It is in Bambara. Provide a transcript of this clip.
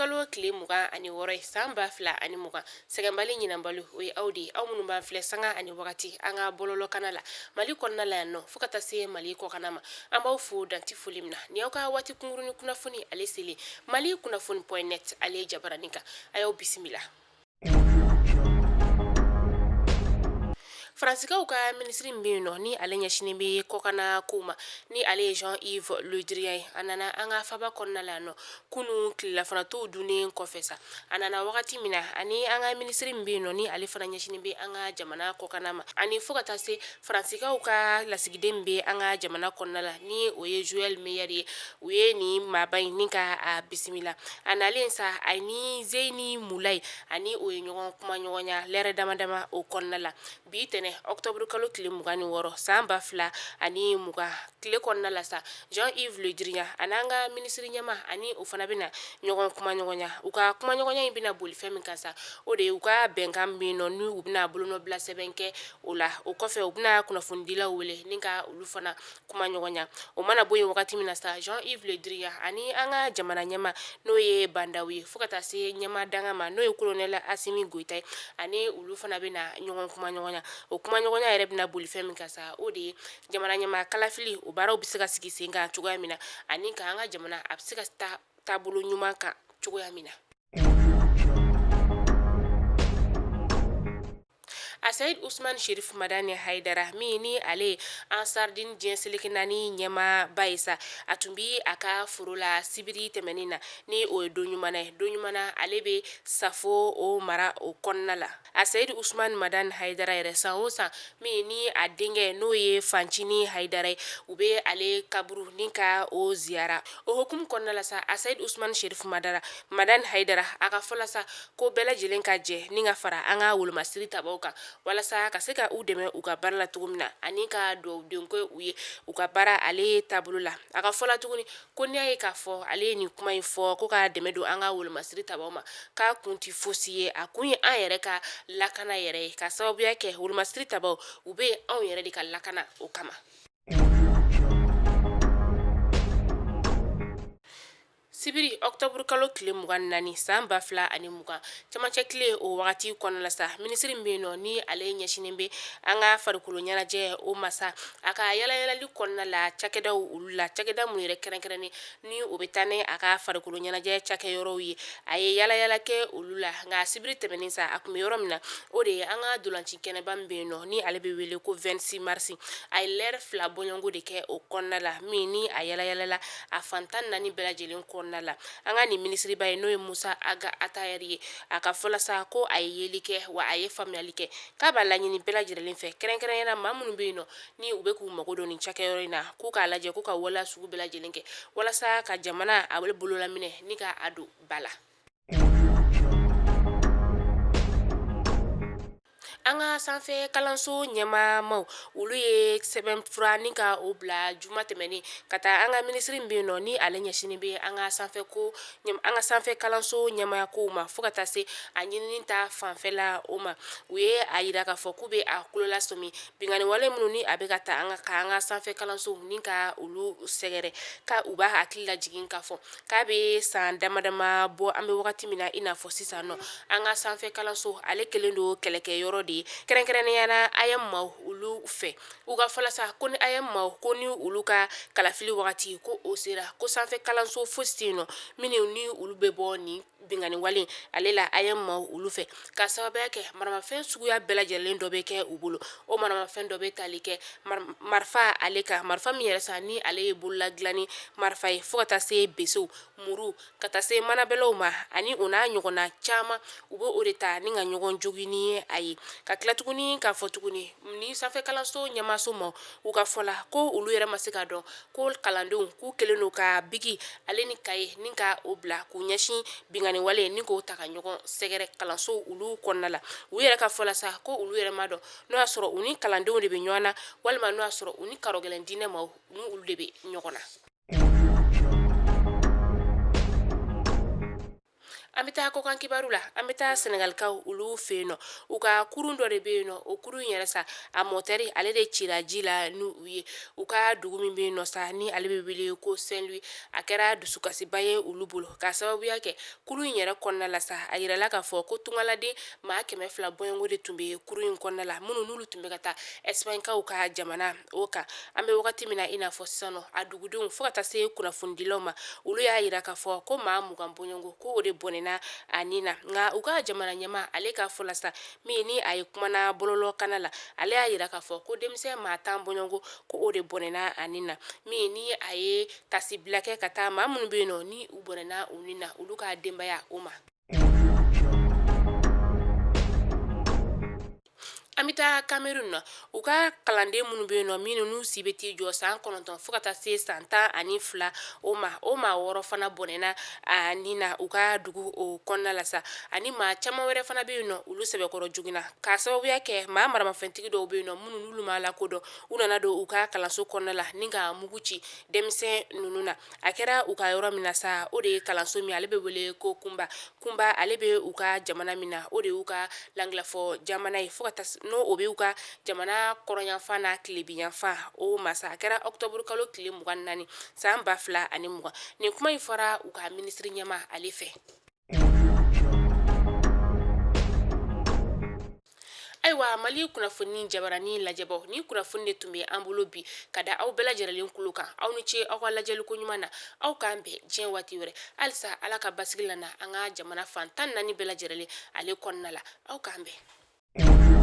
kalo tile 26 ye san 2020. Sɛgɛnbali ɲinanbali, o ye aw de ye, aw minnu b'an filɛ sanga ani wagati an ka bɔlɔlɔkana la Mali kɔnɔna la yan nɔ, fo ka taa se Mali kɔkanna ma. An b'aw fo danti foli min na. Ni aw ka waati kunkuruni kunnafoni ale selen Mali kunnafoni point net ale jabaranin kan, a y'aw bisimila. Faransikaw ka minisiri min bɛ yen nɔ, ni ale ɲɛsinnen bɛ kɔkanna kow ma, ni ale ye Jean-Yves Le Drian ye, a nana an ka faba kɔnɔna la yan nɔ kunun tilelanfanatow dunnen kɔfɛ sa. A nana wagati min na, ani an ka minisiri min bɛ yen nɔ, ni ale fana ɲɛsinnen bɛ an ka jamana kɔkanna ma, ani fo ka taa se Faransikaw ka lasigiden min bɛ an ka jamana kɔnɔna la, ni o ye Joël Meyer ye, u ye nin maaba in ni ka a bisimila. A nalen sa, ani Zeyini Mulayi, ani o ye ɲɔgɔn kumaɲɔgɔnya lɛrɛ dama dama o kɔnɔna la. Bi tɛnɛ octobre kalo tile 26 san 2020 tile kɔnɔna la sa, Jean-Yves Le Drian ani an ka minisiri ɲɛmaa, ani o fana bɛna ɲɔgɔn kumaɲɔgɔnya. U ka kumaɲɔgɔnya in bɛna boli fɛn min kan sa, o de ye u ka bɛnkan min nɔ, ni u bɛna bolonɔbila sɛbɛn kɛ o la. O kɔfɛ, u bɛna kunnafonidilaw wele ni ka olu fana kumaɲɔgɔnya. O mana bɔ yen wagati min na sa, Jean-Yves Le Drian ani an ka jamana ɲɛmaa, n'o ye Ba Ndaw ye, fo ka taa se ɲɛmaa danga ma, n'o ye colonel Asimi Goyita ye, ani olu fana bɛna ɲɔgɔn kumaɲɔgɔnya. O kumaɲɔgɔnya yɛrɛ bɛna boli fɛn min kan sa, o de ye jamana ɲɛmaa kalafili, o baaraw bɛ se ka sigi sen kan cogoya min na, ani ka an ka jamana a bɛ se ka taa taabolo ɲuman kan cogoya min na. Asayid Usman Sherif Madani Hayidara, min ni ale ye Ansardine diɲɛ seleke naani ɲɛmaaba ye sa, a tun bɛ a ka foro la sibiri tɛmɛnen na, ni o ye don ɲuman ye. Don ɲuman, ale bɛ Safo o mara o kɔnɔna la. Asayid Usman Madani Hayidara yɛrɛ, san o san, min ni a denkɛ, n'o ye Fancini Hayidara ye, u bɛ ale kaburu ni ka o ziyara. O hukumu kɔnɔna la sa, Asayid Usman Sherif Madani Hayidara, a ka fɔ la sa ko bɛɛ lajɛlen ka jɛ ni ka fara an ka wolomasiri tabaw kan walasa ka se ka u dɛmɛ u ka baara la cogo min na, ani ka dugawuden kɛ u ye u ka baara ale taabolo la. A ka fɔ la tuguni ko n'i y'a ye k'a fɔ ale ye nin kuma in fɔ ko ka dɛmɛ don an ka wolomasiri tabaw ma, k'a kun tɛ fosi ye, a kun ye an yɛrɛ ka lakana yɛrɛ ye, ka sababuya kɛ wolomasiri tabaw u bɛ anw yɛrɛ de ka lakana o kama. Sibiri octobre kalo tile 24 san 2020 cɛmancɛ tile, o wagati kɔnɔna la sa, minisiri min bɛ yen nɔ, ni ale ɲɛsinnen bɛ an ka farikolo ɲɛnajɛ o ma sa, a ka yalayalali kɔnɔna la cakɛdaw olu la, cakɛda minnu yɛrɛ kɛrɛnkɛrɛnnen ni o bɛ taa ni a ka farikolo ɲɛnajɛ cakɛyɔrɔw ye, a ye yalayala kɛ olu la. Nka sibiri tɛmɛnen sa, a tun bɛ yɔrɔ min na, o de ye an ka ntolanci kɛnɛba min bɛ yen nɔ, ni ale bɛ wele ko 26 mars. A ye lɛrɛ 2 bɔɲɔgɔnko de kɛ o kɔnɔna la, min ni a yalayalala a fan 14 bɛɛ lajɛlen kɔnɔna la. An ka nin minisiriba ye, n'o ye Musa Aga Atayɛri ye, a ka fɔ la sa ko a ye yeli kɛ, wa a ye faamuyali kɛ, k'a b'a laɲini bɛɛ lajɛlen fɛ, kɛrɛnkɛrɛnya la maa minnu bɛ yen nɔ, ni u bɛ k'u mago don nin cakɛyɔrɔ in na, k'u k'a lajɛ k'u ka waleya sugu bɛɛ lajɛlen kɛ walasa ka jamana a bololaminɛ ni ka a don ba la. An ka sanfɛ kalanso ɲɛmaamaw, olu ye sɛbɛnfura ni ka o bila juma tɛmɛnen ka taa an ka minisiri min bɛ yen nɔ, ni ale ɲɛsinnen bɛ an ka sanfɛ ko an ka sanfɛ kalanso ɲɛmaaya kow ma, fo ka taa se a ɲinini ta fanfɛla o ma. U ye a yira k'a fɔ k'u bɛ a tulo lasɔmi binkanni wale minnu ni a bɛ ka taa an ka sanfɛ kalansow ni ka olu sɛgɛrɛ, ka u b'a hakili lajigin k'a fɔ k'a bɛ san dama dama bɔ, an bɛ wagati min na i n'a fɔ sisan nɔ, an ka sanfɛ kalanso ale kɛlen don kɛlɛkɛyɔrɔ de ye, kɛrɛnkɛrɛnnenya la AEEM maaw olu fɛ. U ka fɔ la sa ko ni AEEM maaw ko ni olu ka kalafili wagati ko o sera, ko sanfɛ kalanso fosi tɛ yen nɔ minnu ni olu bɛ bɔ nin binkanni wale ale la AEEM maaw olu fɛ, ka sababuya kɛ maramafɛn suguya bɛɛ lajɛlen dɔ bɛ kɛ u bolo. O maramafɛn dɔ bɛ tali kɛ marifa ale kan, marifa min yɛrɛ sa ni ale ye bolola dilanni marifa ye, fo ka taa se besew, muru, ka taa se manabɛlɛw ma, ani o n'a ɲɔgɔnna caman. U bɛ o de ta ni ka ɲɔgɔn jogin ni a ye. Ka tila tuguni k'a fɔ tuguni ni sanfɛ kalanso ɲɛmaaso ma, u ka fɔ la ko olu yɛrɛ ma se k'a dɔn ko kalandenw k'u kɛlen don ka biki ale ni kaye ni ka o bila k'u ɲɛsin binkanni wale ni k'o ta ka ɲɔgɔn sɛgɛrɛ kalanso olu kɔnɔna la. U yɛrɛ ka fɔ la sa ko olu yɛrɛ m'a dɔn n'o y'a sɔrɔ u ni kalandenw de bɛ ɲɔgɔn na, walima n'o y'a sɔrɔ u ni karɔgɛlɛn diinɛ maaw ni olu de bɛ ɲɔgɔn na. An bɛ taa kɔkan kibaru la. An bɛ taa Sɛnɛgalikaw olu fɛ yen nɔ. U ka kurun dɔ de bɛ yen nɔ, o kurun in yɛrɛ sa, a mɔtɛri ale de cira ji la n'u ye. U ka dugu min bɛ yen nɔ sa, ni ale bɛ wele ko Saint-Louis, a kɛra dusukasiba ye olu bolo k'a sababuya kɛ kurun in yɛrɛ kɔnɔna la sa. A yirala k'a fɔ ko tungaladen maa 200 bɔɲɔgɔnko de tun bɛ kurun in kɔnɔna la, minnu n'olu tun bɛ ka taa Ɛsipaɲikaw ka jamana o kan. An bɛ wagati min na i n'a fɔ sisan nɔ, a dugudenw fo ka taa se kunnafonidilaw ma, olu y'a yira k'a fɔ ko maa 20 bɔɲɔgɔnko ko o de bɔnɛna a ni na. Nka u ka jamana ɲɛmaa ale ka fɔ la sa, min ni a ye kumana bɔlɔlɔkanna la, ale y'a yira k'a fɔ ko denmisɛn maa 10 bɔɲɔgɔnko ko o de bɔnɛna a ni na, min ni a ye tasibila kɛ ka taa maa minnu bɛ yen nɔ ni u bɔnɛna u ni na, olu ka denbaya o ma. An bɛ taa Cameroun na. U ka kalanden minnu bɛ yen nɔ, minnu n'u si bɛ t'i jɔ san 9 fo ka taa se san 12 o ma, o maa 6 fana bɔnɛna a ni na u ka dugu o kɔnɔna la sa. Ani maa caman wɛrɛ fana bɛ yen nɔ, olu sɛbɛkɔrɔ joginna k'a sababuya kɛ maa maramafɛntigi dɔw bɛ yen nɔ, minnu n'olu ma lakodɔn, u nana don u ka kalanso kɔnɔna la ni ka mugu ci denmisɛn ninnu na. A kɛra u ka yɔrɔ min na sa, o de ye kalanso min ale bɛ wele ko Kunba. Kunba ale bɛ u ka jamana min na, o de y'u ka langilafɔ jamana ye, fo ka taa n'o o bɛ u ka jamana kɔrɔnyanfan n'a tilebinyanfan o ma sa. A kɛra ɔkutɔburu kalo tile 24 san 2020. Nin kuma in fɔra u ka minisiri ɲɛmaa ale fɛ. Ayiwa, Mali kunnafoni jabarani lajɛbaw, ni kunnafoni de tun bɛ an bolo bi ka da aw bɛɛ lajɛlen tulo kan. Aw ni ce aw ka lajɛliko ɲuman na. Aw k'an bɛn diɲɛ waati wɛrɛ. Halisa Ala ka basigi lana an ka jamana fan 14 bɛɛ lajɛlen ale kɔnɔna la. Aw k'an bɛn.